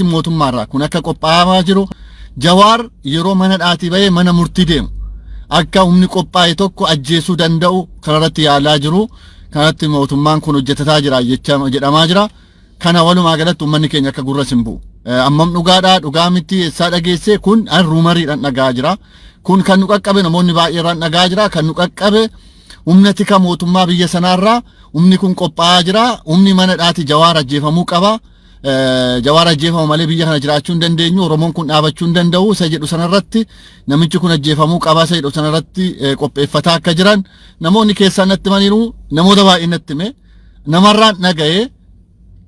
Mootummaarraa kun akka qophaa'aa jiru, Jawaar yeroo mana dhaatii bahee mana murtii deemu akka humni qophaa'e tokko ajjeesuu danda'u kanarratti yaalaa jiru. Kanatti mootummaan kun hojjetataa jira jecha jedhamaa jira. Kana walumaa galatti uummanni keenya akka gurra sin bu'u. Ammam dhugaadhaa, dhugaa miti, eessaa dhageesse? Kun an rumoriidhaan dhagaa jira. Kun kan nu qaqqabe namoonni baay'eerraan dhagaa jira. Kan nu qaqqabe humna tika mootummaa biyya sanaarraa humni kun qophaa'aa jira. Humni mana dhaati Jawaar ajjeefamuu qaba. Jawaar ajjeefama malee biyya kana jiraachuu hin dandeenyu, Oromoon kun dhaabachuu hin danda'u isa jedhu sanarratti, namichi kun ajjeefamuu qaba isa jedhu sanarratti qopheeffataa akka jiran namoonni keessaa natti himaniiru. Namoota baay'ee natti hime, namarraan dhaga'ee.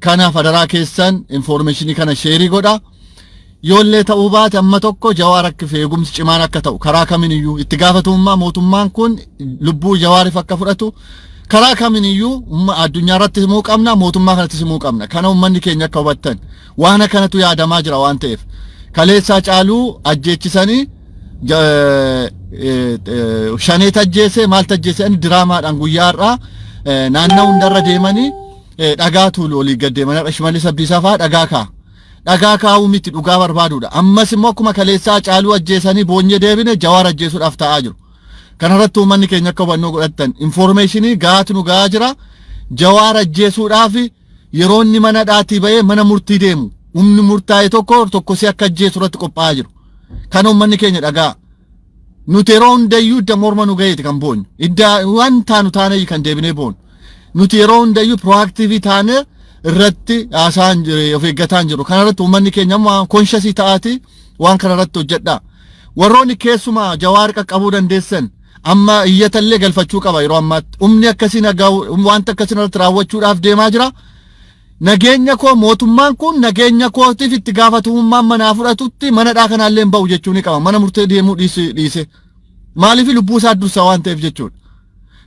Kanaaf adaraa keessan informationii kana share godha. Yoollee ta'uu baate amma tokko Jawaar akka fi eegumsi cimaan akka ta'u, karaa kamiiniyyuu itti gaafatamummaa mootummaan kun lubbuu Jawaariif akka fudhatu karaa kamiiniyyuu addunyaa irratti himuu qabna, mootummaa kanatti himuu qabna. Kana uummanni keenya akka hubattan, waan akkanatu yaadamaa jira waan ta'eef. Kaleessaa Caaluu ajjeechisanii shanee tajjeese, maal tajjeese, diraamaadhaan guyyaa har'aa naannoo hundarra deemanii dhagaa tuulu, olii gad deemanii Shimallis Abdiisaa fa'aa dhagaa kaa'a. Dhagaa kaa'uu miti, dhugaa barbaaduudha. Ammas immoo akkuma kaleessaa Caaluu ajjeesanii boonyee deebine, Jawaar ajjeesuudhaaf ta'aa jiru. Kanarratti uummanni keenya akka hubannoo godhattan, informationii gahaatu nu gahaa jira. Jawaar ajjeesuudhaaf yeroo inni mana dhaatii bahee mana murtii deemu humni murtaa'e tokko tokko si akka ajjeesu irratti qophaa'aa jiru. Kana uummanni keenya dhagaa. Nuti yeroo hundayyuu idda morma nu gaheeti kan boonyu. Idda waan taanu taanee kan deebinee boonu. Nuti yeroo hundayyuu proactive taane irratti haasaan jiru, of eeggataan jiru. Kanarratti uummanni keenya amma conscious ta'aati waan kanarratti hojjedha. Warroonni keessumaa Jawaar qaqqabuu dandeessan amma iyyatallee galfachuu qaba yeroo ammaatti. Humni akkasii nagaa wanta akkasii irratti raawwachuudhaaf deemaa jira. Nageenya koo, mootummaan kun nageenya kootiif itti gaafatamummaan manaa fudhatutti mana dhaa kanaallee hin ba'u jechuu ni qaba. Mana murtee deemuu dhiise dhiise. Maaliif? Lubbuu isaa dursa waan ta'eef jechuudha.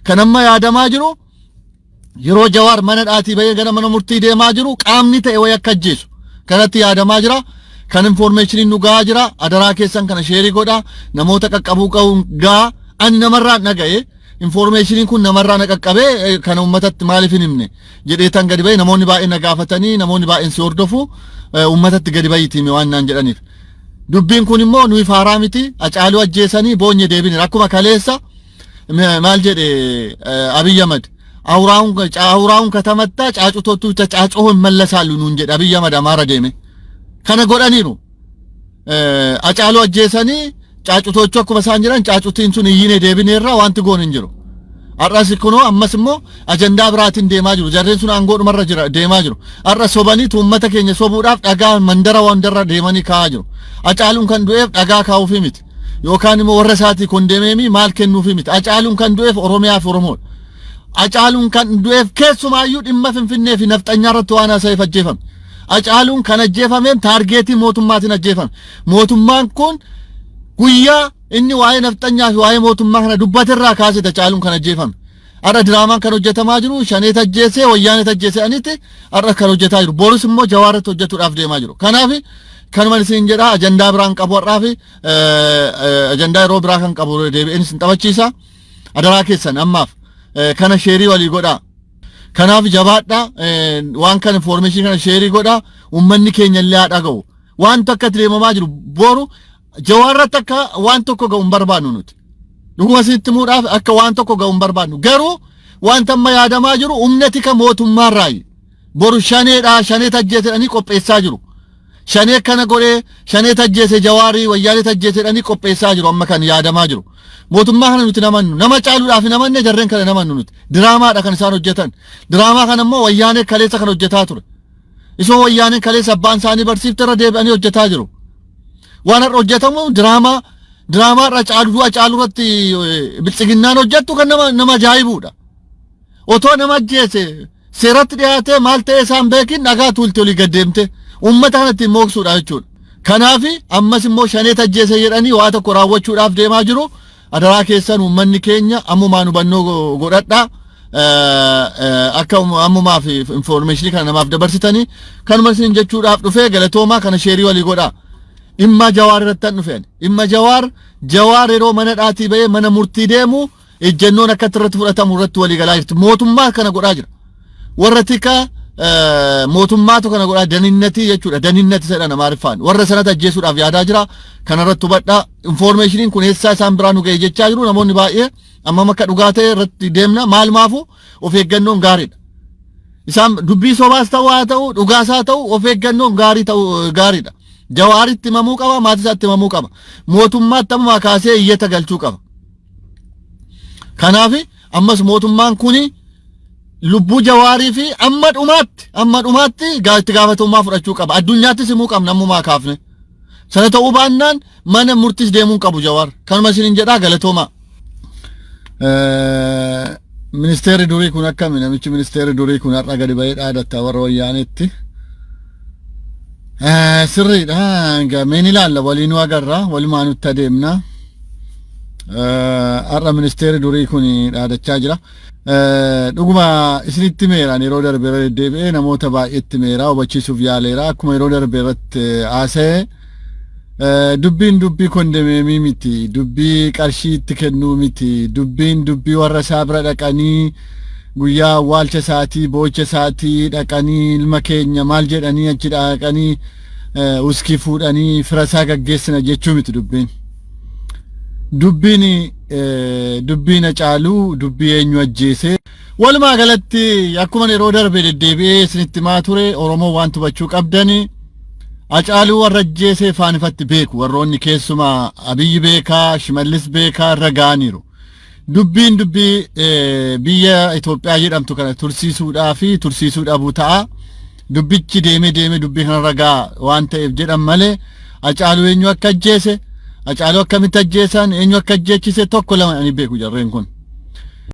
Kan amma yaadamaa jiru, yeroo Jawaar mana dhaatii bahee gara mana murtii deemaa jiru qaamni ta'e wayi akka ajjeesu kanatti yaadamaa jira. Kan informationiin nu gahaa jira. Adaraa keessan kana share godha. Namoota qaqqabuu qabu gahaa. Ani namarraa dhaga'e. Informationiin kun namarraa na qaqqabee, kana uummatatti maaliif hin himne jedhee tan gadi bahee, namoonni baay'een na gaafatanii, namoonni baay'een si hordofu, uummatatti gadi bahiitii himi waan naan jedhaniif. Dubbiin kun immoo nuyi faaraa miti. Acaaluu ajjeesanii boonye deebine. Akkuma kaleessa maal jedhe Abiy Ahmad? አውራውን ከተመታ ጫጩቶቹ ተጫጮሆ ይመለሳሉ nuun jedhe Abiy Ahmad Amaara deeme. Kana godhaniiru. Acaaluu ajjeesanii caacutochu akkuma isaan jiran caacutiin sun iyyine deebineerra, wanti goon hin jiru. Har'as kunoo ammas immoo ajandaa biraatiin deemaa jiru. Jarreen sun aangoo dhumarra jira deemaa jiru. Har'a sobanii uummata keenya sobuudhaaf dhagaa mandara wandarra deemanii kaa'aa jiru. Acaaluun kan du'eef dhagaa kaa'uufi miti. Yookaan immoo warra isaatii kondemeemii maal kennuufi miti. Acaaluun kan du'eef Oromiyaa fi Oromoodha. Acaaluun kan du'eef keessumaayyuu dhimma Finfinnee fi nafxanyaa irratti waan haasa'eef ajjeefame. Acaaluun kan ajjeefameen targetii mootummaatiin ajjeefame. Mootummaan kun guyyaa inni waa'ee nafxanyaa fi waa'ee mootummaa kana dubbaterraa kaasee Acaaluun kan ajjeefame. Har'a diraamaan kan hojjetamaa jiru shanee tajjeesee, wayyaanee tajjeesee anitti har'a kan hojjetaa jiru. Borus immoo Jawaarratti hojjetuudhaaf deemaa jiru. Kanaaf kanuma isin jedha, ajandaa biraan qabu har'aa fi ajandaa yeroo biraa kan qabu deebi'een isin taphachiisa. Adaraa keessan ammaaf kana share walii godhaa. Kanaaf jabaadhaa, waan kana information kana share godhaa, uummanni keenya illee haa dhaga'u. Waan takka deemamaa jiru, boru Jawaarratti akka waan tokko ga'u hin barbaannu nuti. Dhuguma sitti himuudhaaf akka waan tokko ga'u hin barbaannu. Garuu wanta amma yaadamaa jiru humna tika mootummaarraayi. Boru shaneedha, shanee tajjeesedhanii qopheessaa jiru. Shanee kana godhee, shanee tajjeese, Jawaarii wayyaanee tajjeesedhanii qopheessaa jiru amma kan yaadamaa jiru. Mootummaa kana nuti namannu, nama caaluudhaaf hin amanne, jarreen kana namannu nuti. Diraamaadha kan isaan hojjetan. Diraamaa kana immoo wayyaanee kaleessa kan hojjetaa ture. Isoo wayyaaneen kaleessa abbaan isaanii barsiifte irra deebi'anii hojjetaa jiru. Waan har'a hojjetamu diraamaa, diraamaa irra caalu, du'a caalu irratti biltsiginnaan hojjettu kan nama ajaa'ibuudha. Otoo nama ajjeese seeratti dhiyaatee maal ta'e isaan beekin dhagaa tuulte olii gad deemte uummata kana ittiin mooksuudha jechuudha. Kanaaf ammas immoo shanee tajjeese jedhanii waa tokko raawwachuudhaaf deemaa jiru. Adaraa keessan uummanni keenya ammumaan hubannoo godhadhaa. Akka ammumaaf informationii kana namaaf dabarsitanii kanuma isin jechuudhaaf dhufee. Galatoomaa, kana share walii godhaa. Dhimma Jawaar irratti han dhufeen. Dhimma Jawaar, Jawaar yeroo mana dhaatii bahee mana murtii deemu ejjennoon akka irratti fudhatamu irratti walii galaa jirti. Mootummaa kana godhaa jira. Warra tika Mootummaatu kana godhaa daninnatii jechuudha. Daninnati jedhan Amaariffaan. Warra sanatti ajjeesuudhaaf yaadaa jira. Kanarratti hubadhaa. Informationiin kun eessaa isaan biraa nu ga'e jechaa jiru namoonni baay'ee. Ammam akka dhugaa ta'e irratti deemna. Maal maafu of eeggannoon gaariidha. Isaan dubbii sobaas ta'u haa ta'u, dhugaas haa ta'u, of eeggannoon gaarii ta'u gaariidha. Jawaaritti himamuu qaba, maatii isaatti himamuu qaba. Mootummaatti ammumaa kaasee iyyata galchuu qaba. Kanaaf ammas mootummaan kuni lubbuu Jawaarii fi amma dhumaatti itti gaafatamummaa fudhachuu qaba. Addunyaattis himuu qabna ammumaa kaafne. Sana ta'uu baannaan mana murtis deemuu hin qabu Jawaar. Kanuma isiniin jedhaa, galatoomaa. Ministeerri durii kun akkami? Namichi ministeerri durii kun har'a gadi ba'ee dhaadatta warra wayyaanetti. Sirriidha. Mee ni ilaalla, waliinuu agarra, walumaa nutti adeemna. Har'a ministeerri durii kun dhaadachaa jira. Dhuguma isinitti meeraan yeroo darbe irra deddeebi'ee namoota baay'eetti meeraa hubachiisuuf yaaleera. Akkuma yeroo darbe irratti haasa'e, dubbiin dubbii kondominiyeemii miti, dubbii qarshii itti kennuu miti, dubbiin dubbii warra isaa bira dhaqanii guyyaa awwaalcha isaatii, boocha isaatii dhaqanii ilma keenya maal jedhanii achi dhaqanii uskii fuudhanii fira isaa gaggeessina jechuu miti dubbiin. Dubbiin dubbiin Hacaaluu dubbii eenyu ajjeese. Walumaa galatti akkuma yeroo darbe deddeebi'ee isinitti himaa ture, Oromoo waan hubachuu qabdanii, Hacaaluu warra ajjeese ifaan ifatti beeku. Warroonni keessumaa Abiyyi beekaa, Shimallis beekaa, irra ga'aniiru. Dubbiin dubbii biyya Itoophiyaa jedhamtu kana tursiisuudhaa fi tursiisuu dhabuu ta'a. Dubbichi deemee deemee dubbii kanarra ga'a waan ta'eef jedhan malee, Hacaaluu eenyu akka ajjeese, Hacaaluu akkamitti ajjeesan, eenyu akka ajjeechise tokko lama ani beeku jarreen kun.